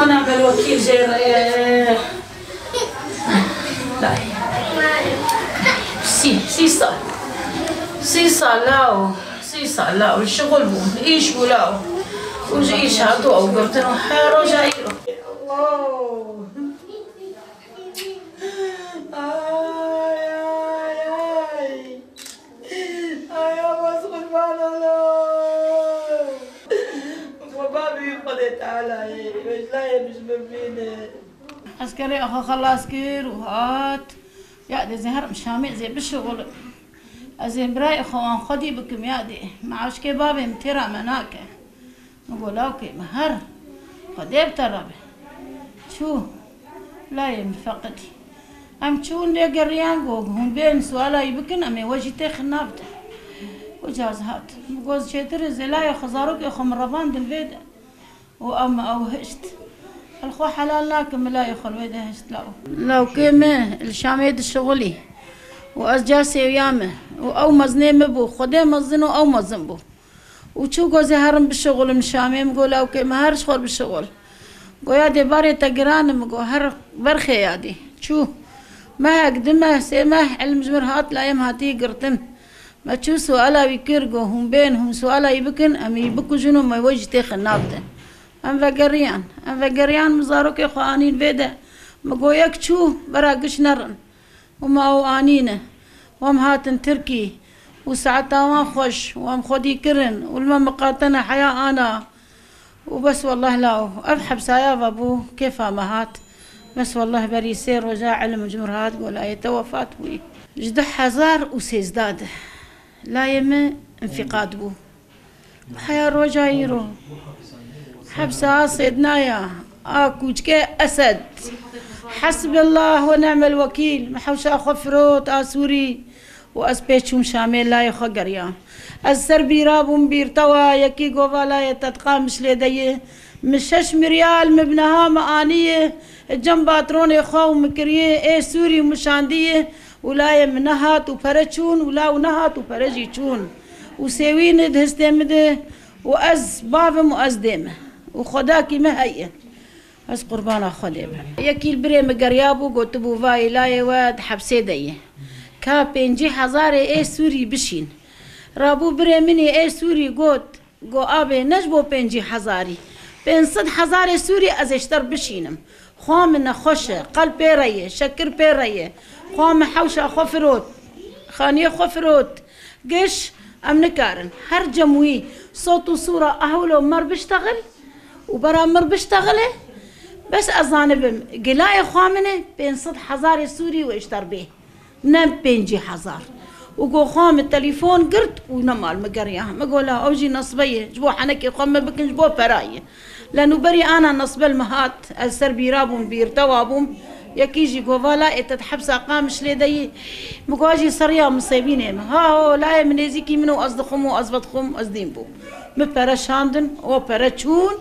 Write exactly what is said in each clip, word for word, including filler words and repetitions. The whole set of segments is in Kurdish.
Ana belwekî jê re. Sî, sî sal. Sî sal law. Sî sal law. Şixul bû. Îş bû law. Û ji îş hat û ew girtin û her roja îro. Ay, ay, ay. Ay, Abbas, qurban olam. Xwe babî Xwedê Tealayê, weclayê min ji min bîne. Eskerê xwe xelas kir û hat. Ya dê zê herim Şamê zê bişixulim. Ez ê birayê xwe wan xwedî bikim ya dê. Meaşkê bavê min têra me nake. Min got, lawkê min her Xwedê bi te re be. Çû layê min feqitî. Em çûn lê geriyan, got, hûn bên suala wî bikin, em ê we jî têxin nav de. Û caz hat. Min got, çêtir e, zê layê xwe zarokê xwe min revandin vê de. Û ew min ew hişt. El xwe helal nakim, min layê xwe li wê de hişt law. Lawkê min li Şamê dişixulî. Û ez ca sêwiya me. Û ew mezinê min bû. Xwedê mezin û ew mezin bû. Û çû got, zê herim bişixulim Şamê, min got, lawkê min her ji xwe bişixul. Got, ya dê barê te giran e, min got, her berxê ya dê. Çû. Mehek, du meh, sê meh, ilm ji mir hat, layê min hatî girtin. Me çû suala wî kir, got, hûn bên, hûn suala wî bikin, em wî bikujin û me we jî têxin nav de. Em vegeriyan. Em vegeriyan, min zarokê xwe anîn vê de. Min got, yek çû, bera giş nerin. Û me ew anîne. Û em hatin Tirkî. Û saeta wan xweş. Û em xwedî kirin. Û li me miqatene heya ana. Û bes wellah law. Ev hepsaya ve bû. Kêfa me hat. Bes wellah berî sê roja ilm ji mir hat. Got layê te wefat bûyî. Ji du hezar û sêzdeh de. Layê min înfîqat bû. Heya roja îro. Hepsa a Sêdnaya, a kûçke Esed. Hesbellah ve ni'mel wekîl. Min hewşa xwe firot a Sûrî û ez pê çûm Şamê layê xwe geriyan. Ez ser bîra bûm bîrtewa yekî gova layê te di Qamişlê de ye. Min şeş miryal min bi niha min aniye cem batronê xwe û min kiriye ê Sûrî û min şandiye. Û layê min nehat û pere çûn û law nehat û pere jî çûn. Û sêwî ne di histê min de û ez bav im û ez dê me. Û xwedakî me heye. Ez qurbana Xwedê bim. Yekî li birê min geriya bû, gotibû, vayê layê we di hepsê de ye. Ka pêncî hezarê ê Sûrî bişîn. Rabû birê min ê Sûrî got, Go abê, ne ji bo pêncî hezarî. Pênc sed hezarê Sûrî ez ê ji te re bişînim. Xwa min nexweş e, qelb pê re ye, şekir pê re ye. Xwa min hewşa xwe firot. Xaniyê xwe firot. Giş, em nikarin. Her cem wî sot û sûra ehwilo mer biştexil û bera mir biştexile, bes ez zanibim. Gilayê xwa min e, pênc sed hezarê Sûrî wê ji te re bê. Ne pêncî hezar. Û go xwe min telefon girt û nema li min geriya. Min go, la ew jî nesbe ye. Ji bo henekê xwe min bikin, ji bo pera ye. Lenû berî ana nesbe li min hat. Ez ser bîra bûm, bîrtewa bûm. Yekî jî go, vala ê te di hepsa Qamişlê de yî. Min go, jî seriya min sêvînê min. Ha ho, layê min nêzîkî min û ez dixwim û ez vedixwim, ez dîn bûm. Min pere şandin, o pere çûn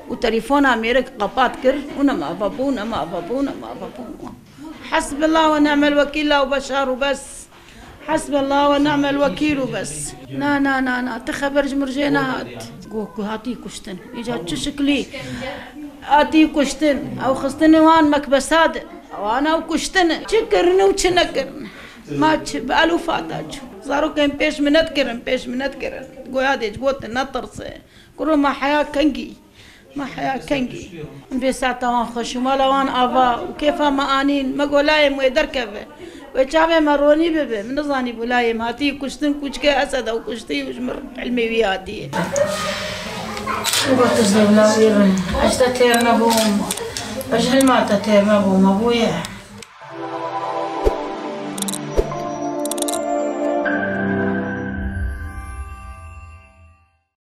û telefona mêrik qepat kir û nema vebû, nema vebû, nema vebû. Hasbellah ve ni'mel wekîl û beşar û bes. Hasbellah ve ni'mel wekîl û bes. Na, na, na, na. Ti xeber ji mir jê nehat. Go ku hatî kuştin. Îca çi şiklî hatî kuştin. Ew xistinê wan mekbesa de. Wan ew kuştin. Çi kirin û çi nekirin. Ma çi bi elûfata çû. Zarokên pêş min nedikirin, pêş min nedikirin. Goya dê ji bo te netirse. Kuro ma heya kengî. Ma heya kengî. Vê saeta wan xweş û mala wan ava û kêfa me anîn, me go layê min wê derkeve. Wê çavê me ronî bibe. Min nizanî bû layê min hatî kuştin, kûçke Esed ew kuştî û ji mir ilmê wî hatiye. Û got, ez dewla wî re. Ez te têr nebûm. Ez hilma te têr nebûm. Me bûye.